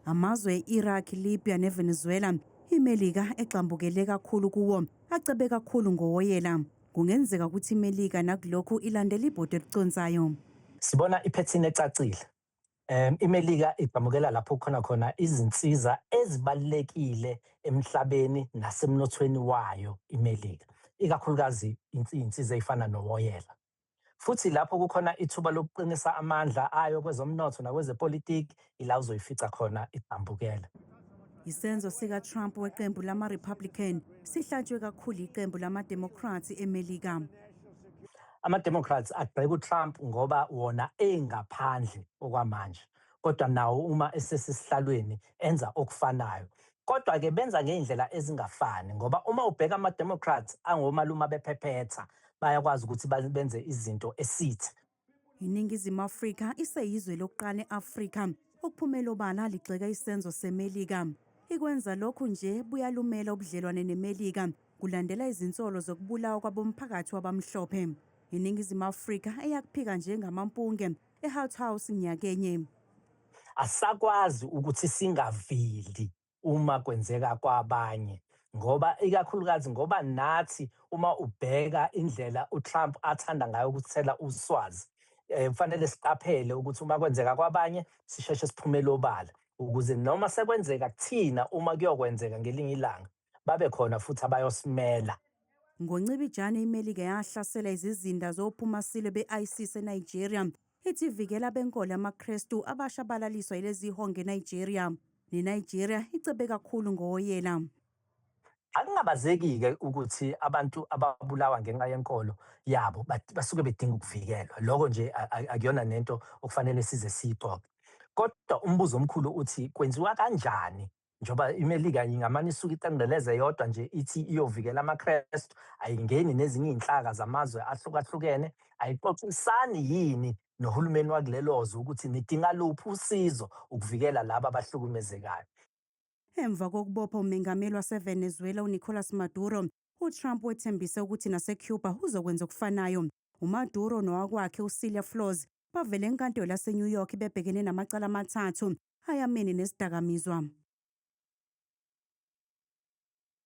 Amazwe e-Iraq, Libya neVenezuela iMelika egxambukele kakhulu kuwo acebe kakhulu ngowoyela. Kungenzeka ukuthi iMelika nakulokhu ilandela ibhodo eliconsayo. Sibona iphethini ecacile. IMelika igqamukela lapho kukhona khona izinsiza ezibalulekile emhlabeni nasemnothweni wayo iMelika, ikakhulukazi iy'nsiza ey'fana nowoyela. Futhi lapho kukhona ithuba lokuqinisa amandla ayo kwezomnotho nakwezepolitiki, ila uzoyifica khona igqambukela. Isenzo sikaTrump weqembu lama-Republican sihlatshwe kakhulu iqembu lama-Democrats eMelika. Ama-Democrats agxeka uTrump ngoba wona engaphandle okwamanje, kodwa nawo uma esesesihlalweni enza okufanayo. Kodwa-ke benza ngey'ndlela ezingafani ngoba uma ubheka ama-Democrats angomalume bephephetha, bayakwazi ukuthi benze izinto esithi. INingizimu Afrika iseyizwe lokuqala e-Afrika ukuphumela obala ligxeka isenzo seMelika. Ikwenza lokhu nje buyalumela ubudlelwane neMelika kulandela izinsolo zokubulawa kwabomphakathi wabamhlophe. INingizimu Afrika eyakuphika njengamampunge eHout House nyakenye. Asakwazi ukuthi singavili uma kwenzeka kwabanye ngoba ikakhulukazi ngoba nathi uma ubheka indlela uTrump athanda ngayo ukuthela uswazi, kufanele siqaphele ukuthi uma kwenzeka kwabanye sisheshe siphumele obala ukuze noma sekwenzeka kuthina, uma kuyokwenzeka ngelinye ilanga, babe khona futhi abayosimela. NgoNcibijane iMelika yahlasela izizinda zophumasilo be-ISIS eNigeria, ithi ivikela benkolo yamaKrestu abashabalaliswa yilezi honge eNigeria. NeNigeria icebe kakhulu ngowoyela. Akungabazeki-ke ukuthi abantu ababulawa ngenxa yenkolo yabo basuke bedinga ukuvikelwa. Lokho nje akuyona nento okufanele size siyixoxe. Kodwa umbuzo omkhulu uthi kwenziwa kanjani njengoba iMelika ingamane isuke iqendeleze yodwa nje ithi iyovikela amaKrestu, ayingeni nezinye iy'nhlaka zamazwe ahlukahlukene, ayixoxisani yini nohulumeni wakulelo zwe ukuthi nidinga luphi usizo ukuvikela laba abahlukumezekayo. Emva kokubopha umengameli waseVenezuela uNicolas Maduro, uTrump wethembise ukuthi naseCuba uzokwenza okufanayo. UMaduro nowakwakhe uCilia Flores bavele enkantolo yaseNew York bebhekene namacala amathathu ayamene nezidakamizwa.